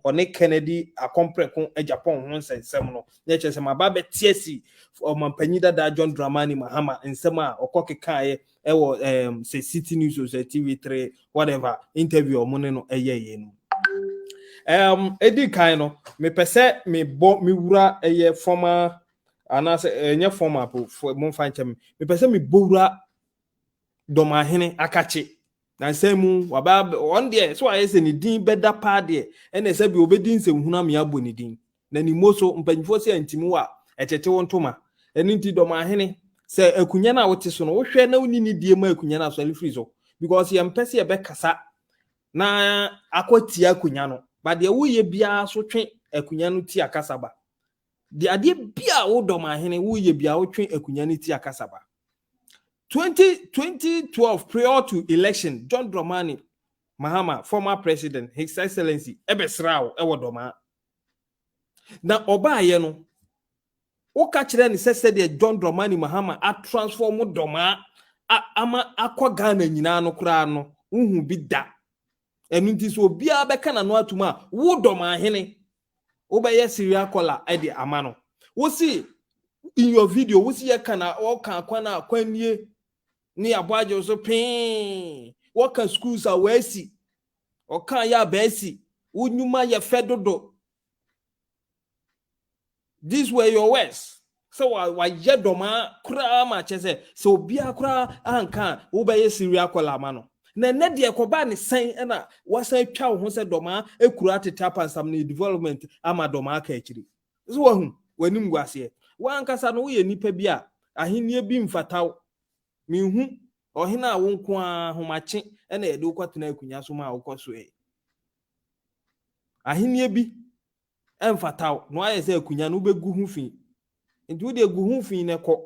Ɔne Kennedy Akɔmprɛko Agyapong ho nsɛnsɛm no na kyerɛ sɛ maba bɛte asi ɔmampanyin dada John Dramani Mahama nsɛm a ɔkɔ kekaeɛ ɛwɔ sɛ Citi News o, sɛ TV3, whatever interview ɔmo ne no ɛyɛ yɛ no. Edi kan no, mepɛ sɛ mebɔ mewura ɛyɛ former anaasɛ ɛnyɛ former po, momfa nkyɛn me. Mepɛ sɛ mebɔ wura Dɔmahene Akakye na nsɛm mu waba. Ɔn deɛ so ayɛ sɛ ne din bɛda paa deɛ, ɛna sɛ bi obɛdi nsɛmhunu ame abɔ ne din na ne mo so. Mpanyinfoɔ sɛ ntimi wɔ a ɛtete wo ntoma. Ɛno nti Dɔmahene, sɛ akonnwa no a wote so no, wohwɛ na wonni ne die ma akonnwa no asɔre firi so, because yɛmpɛ sɛ yɛbɛkasa na akɔtia akonnwa no ba. Deɛ woyɛ biara so twe akonnwa no ti akasaba deɛ, adeɛ bi a wo Dɔmahene woyɛ biara wotwe akonnwa no ti akasaba. 20 2012 prior to election, John Dramani Mahama, former president, His Excellency, ɛbɛsra wo ɛwɔ Dɔmaa na ɔbaayɛ no, woka kyerɛ ne sɛ sɛdeɛ John Dramani Mahama atransform Dɔmaa ama akɔ Ghana nyinaa no koraa no, wohu bi da. Ɛno nti sɛ obiara bɛka n'ano atom a, wo Dɔmaahene wobɛyɛ serial caller ɛde ama no. Wosi in your video, wosi yɛ ka na wɔka kwan a kwan nie ne abɔ agye so pee, wɔka schools a wɔasi, ɔka yɛ abaasi, wo nnwuma yɛ fɛ dodo. These were your words sɛ wayɛ Dɔmaa koraa ma kyɛ sɛ obiara koraa anka a, wobɛyɛ serial caller ama no. Na ɛnɛ deɛ kɔbaa ne sɛn ɛna wasan atwa wo ho sɛ Dɔmaa ekura atete apansam ne development ama Dɔmaa aka akyiri so? Wahu w'anim gu aseɛ. Wankasa no, woyɛ nipa bi a ahenni bi mfata wo. Mihu ɔhene a wo nko ara ahomakye ɛna yɛde wo kɔtena akonnwa so ma a wokɔ so ɛ ahenni bi ɛmfata wo na wayɛ sɛ akonnwa no wobɛgu ho fi, nti wode gu ho fi no kɔ.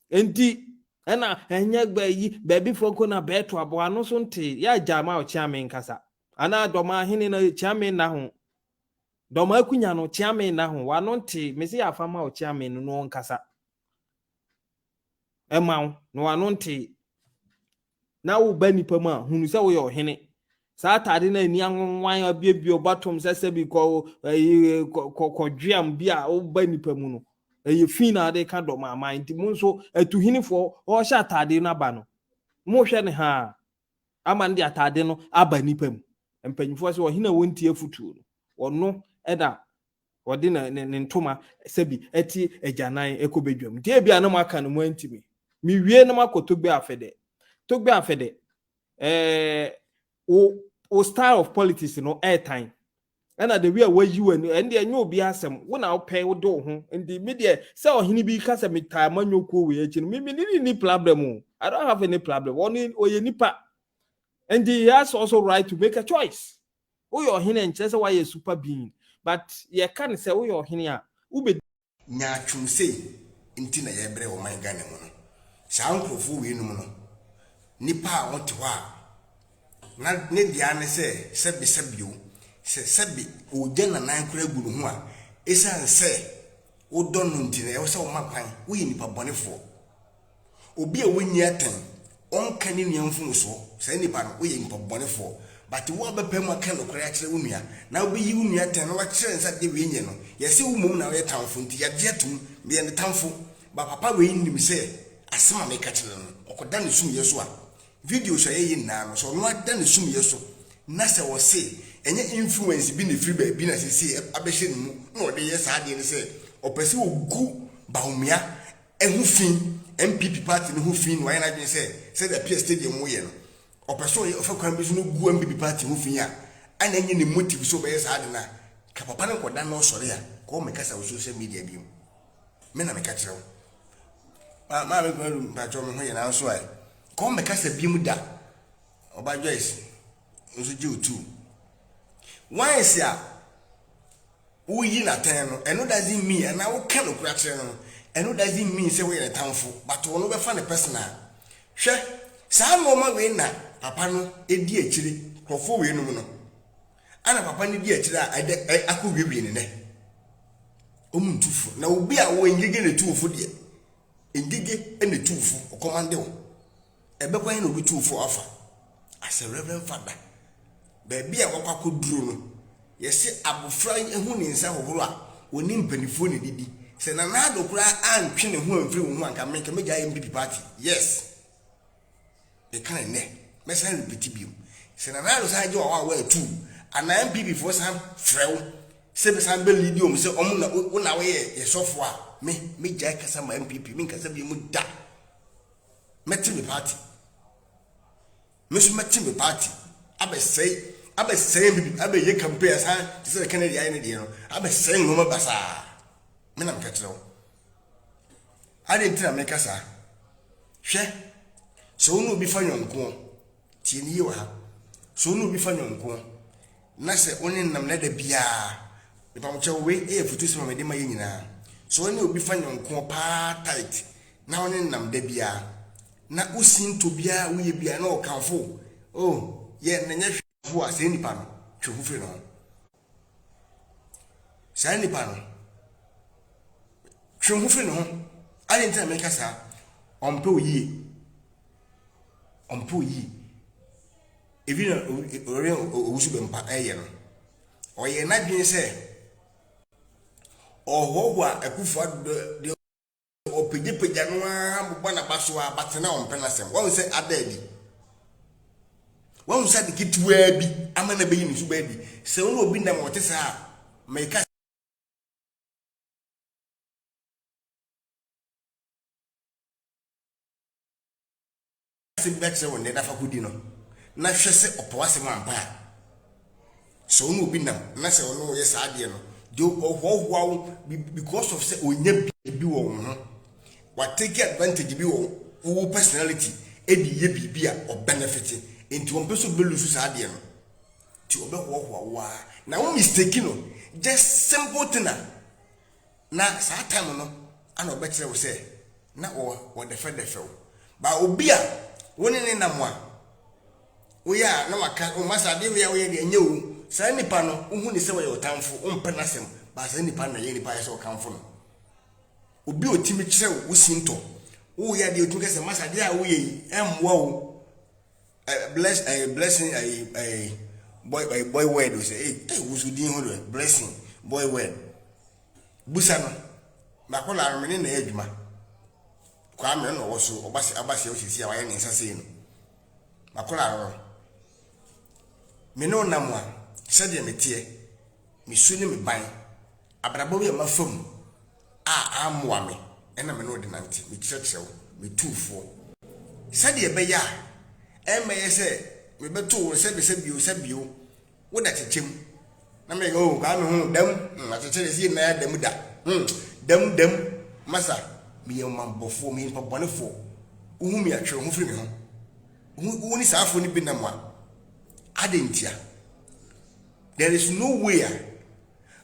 Nti ɛna ɛnyɛ baayi baabi fo nko na bɛɛto aboa no so nte yɛ agya ma ɔkyeame nkasa anaa Dɔma ahene no kyeame nna ho. Dɔma akonnwa no kyeame nna ho, wano nte mesi yɛ afa ma ɔkyeame no no ɔnkasa ɛma wo na wano nte na woba nipa mu a hunu sɛ woyɛ ɔhene. Saa ataade no ani anwanwan abiebie ɔbatom sɛ sɛbi kɔ ɛyi kɔ kɔdweam bi a woba nipa mu no, ɛyɛ fi na ade ka dɔm aman. Nti mo nso atuhinifoɔ ɔhyɛ ataade no aba no, mohwɛ ne ha ama no de ataade no aba nipa mu. Mpanyinfoɔ sɛ ɔhene a wɔntie afutuo no, ɔno ɛna ɔde ne ntoma sɛbi ɛte agyanan ɛkɔ badwam. Nti ebi a na mo aka no mo antimi mewie na mo akɔ Togbe Afede. Togbe Afede, wo style of politics no ɛɛtan ɛna the way a wayi w'ani ɛn deɛ ɛnyɛ obi asɛm. Wo na wopɛ wode wo ho. Nti mi deɛ, sɛ ɔhene bi ka sɛ metaa manyɔkuo wei akyi no, mi ni problem o. I don't have any problem. Ɔno ɔyɛ nipa nti he has also right to make a choice. Woyɛ ɔhene nkyerɛ sɛ woayɛ super being, but yɛka ne sɛ woyɛ ɔhene a wobɛ Nyaatwom sei nti na yɛbrɛ ɔman Ghana mu no. Saa nkurɔfoɔ wei nom no, nipa a wɔte hɔ a na ne dea ne sɛ sɛbi sɛbi o, sɛ sɛbi ɔgya nanan koraa gu ne ho a, ɛsiane sɛ wodɔ no nti na ɛwɔ sɛ woma kwan. Woyɛ nipa bɔnefoɔ, obi a wɔnyi atɛn ɔnka ne nua mfomsoɔ, saa nipa no woyɛ nipa bɔnefoɔ. But wo a bɛpɛ mu aka nokorɛ akyerɛ wo nua na wobɛyi wo nua atɛn na wakyerɛ nsa deɛ wei nyɛ no, yɛsɛ wo mmom na woyɛ tamfo. Nti yɛagye atom, meyɛ ne tamfo ba. Papa wei nim sɛ asɛm a meka kyerɛ no, ɔkɔda ne sumyɛ so a, videos a yɛyɛ nyinaa no sɛ ɔno ada ne sumyɛ so na sɛ ɔse ɛnyɛ influence bi na ɛfiri baabi na seesei abɛhyɛ ne mu na ɔde yɛ saa adeɛ no, sɛ ɔpɛ sɛ ɔgu Bawumia ɛho fi, NPP party no ho fi, na wayɛ n'adwene sɛ sɛdeɛ Appiah Stadium woyɛ no, ɔpɛ sɛ ɔyɛ ɔfɛ kwan bi so no gu NPP party ho fi a, ɛna ɛnyɛ ne motive sɛ ɔbɛyɛ saa ade no a, ka papa no nkɔda na ɔsɔre a kɔɔ mɛkasa wɔ social media bi mu. Me na meka kyerɛ wo, maa me kwan mpakyɛw me ho yɛ nanso a kɔɔ mɛkasa bi mu da. Ɔba Joyce nso gye otu once a woyi n'atɛn no, ɛno doesn't mean anaa woka no kora kyerɛ no, ɛno doesn't mean sɛ woyɛ ne tamfo, but ɔno bɛfa ne personal. Hwɛ, saa nneɛma wei na papa no di akyire, nkurɔfoɔ wei nom no ana papa no di akyire a ɛdɛ akɔ wiewie ne nɛ ɔmu ntu fo. Na obi a wɔ ngege ne tu fo deɛ, ngege ne tu fo ɔkɔmande wo ɛbɛkɔ yɛn na obi tu fo afa as a reverend father baabi a wɔkɔ akɔduro no. Yɛse abofra hu ne nsa hohoro a, ɔne mpanifoɔ na ɛdidi. Sɛ Nana Addo koraa antwe ne ho amfiri wo ho a, nka me nka mɛgyae NPP party. Yes. Meka no nnɛ, mɛsan repeat bio. Sɛ Nana Addo san gye w'awaawa atuu, anaa NPP foɔ san frɛ wo sɛ bɛsan bɛ lead wɔn sɛ wɔn na wo na woyɛ yɛ sɔfo a, me mɛgyae kasa ma NPP, menkasa bio mu da. Mɛte me party. Me nso mɛte me party abɛsɛe abɛsɛe NPP abɛyɛ campaign asan te sɛ Kennedy ayɛ ne deɛ no abɛsɛe nneɛma basaa. Me na meka kyerɛ wo. Adɛn nti na meka saa? Hwɛ, sɛ wo ne obi fa yɔnkoɔ, tie ne yie wɔ ha, sɛ wo ne obi fa yɔnkoɔ na sɛ wo ne nam na da biara, mepamokyɛw wei yɛ afutusɛm a mede ma yɛ nyinaa, sɛ wo ne obi fa yɔnkoɔ paa tight na wo ne nam da biara, na wo sintɔ biara a woyɛ biara na ɔkamfo wo, oh, yɛ na nyɛ hwee a, saa nipa no, twe ho firi ne ho. Saa nipa no, twe ho firi ne ho. Adɛn nti na meka saa? Ɔmpɛ wo yie. Ɔmpɛ wo yie. Ebi na ɔre owusu bɛmpa ɛyɛ no. Ɔyɛ n'adwene sɛ ɔhoahoa Akufo Addo deɛ Ɔpagyapagya no ara bobɔ n'aba so ara but na ɔmpɛ n'asɛm. Wahu sɛ ada adi. Wahu sɛ ade ketewaa bi ama no abɛyi ne suba adi. Sɛ wo ne obi nam a ɔte saa a, meka asɛm bi akyerɛ wo nnɛ na fa kɔdi no, na hwɛ sɛ ɔpɛ w'asɛm ampa a. Sɛ wo ne obi nam na sɛ ɔne wo yɛ saa adeɛ no, deɛ ɔhoahoa wo because of sɛ ɔnya biribi wɔ wo ho, watake advantage bi wɔ wo personality ɛde yɛ biribi a ɔbenefit, nti ɔmpɛ sɛ ɔbɛlusu saa adeɛ no, nti ɔbɛhoahoa wo ara na wo mistake no, just simple thing a Na saa time no ana ɔbɛkyerɛ wo sɛ na wɔdɛfɛdɛfɛ wo. Ba obi a wo ne ne nam a woyɛ a na waka o masa adeɛ wei a woyɛ deɛ ɛnyɛ o. Saa nipa no wohu ne sɛ wɔyɛ ɔtamfo, wompɛ n'asɛm. Ba saa nipa no na ɛyɛ nipa ayɛ sɛ ɔkamfo no. Obi a ɔtumi kyerɛ wo sintɔ, woyɛ adeɛ ɔtumi ka sɛ masa adeɛ a woyɛ yi ɛmmoa wo. Bless blessing boy boy word o sɛ eh wusu din ho deɛ blessing boy word. Busa no, m'akwadaa no me ne no yɛ adwuma. Kwame ɔno na ɔwɔ so, ɔba se aba se ɔsisi a wayɛ ne nsa sei no. M'akwadaa no, me ne ɔnam a, sɛdeɛ meteɛ, me su ne me ban, abrabɔ bi a mafa mu a ammoa me, ɛna me ne ɔde nante, mekyerɛkyerɛ wo, metu foɔ. Sɛdeɛ ɛbɛyɛ a ɛmmɛyɛ sɛ mebɛto wo sɛbesɛbio sɛbio Wo da kyekyɛ mu. Na me oh Kwame ho dam akyekyere sɛ yɛ nyinaa dam da dam dam masa meyɛ ɔmammɔfoɔ meyɛ nipa bɔnefoɔ wohu me a twe wo ho firi me ho wo ne saa afoɔ no bi nam a adɛn ntia there is no way a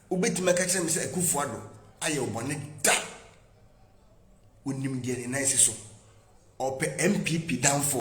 wobɛtumi aka kyerɛ me sɛ Akufo Addo ayɛ wo bɔne da onim deɛ ne nan si so ɔpɛ MPP downfall.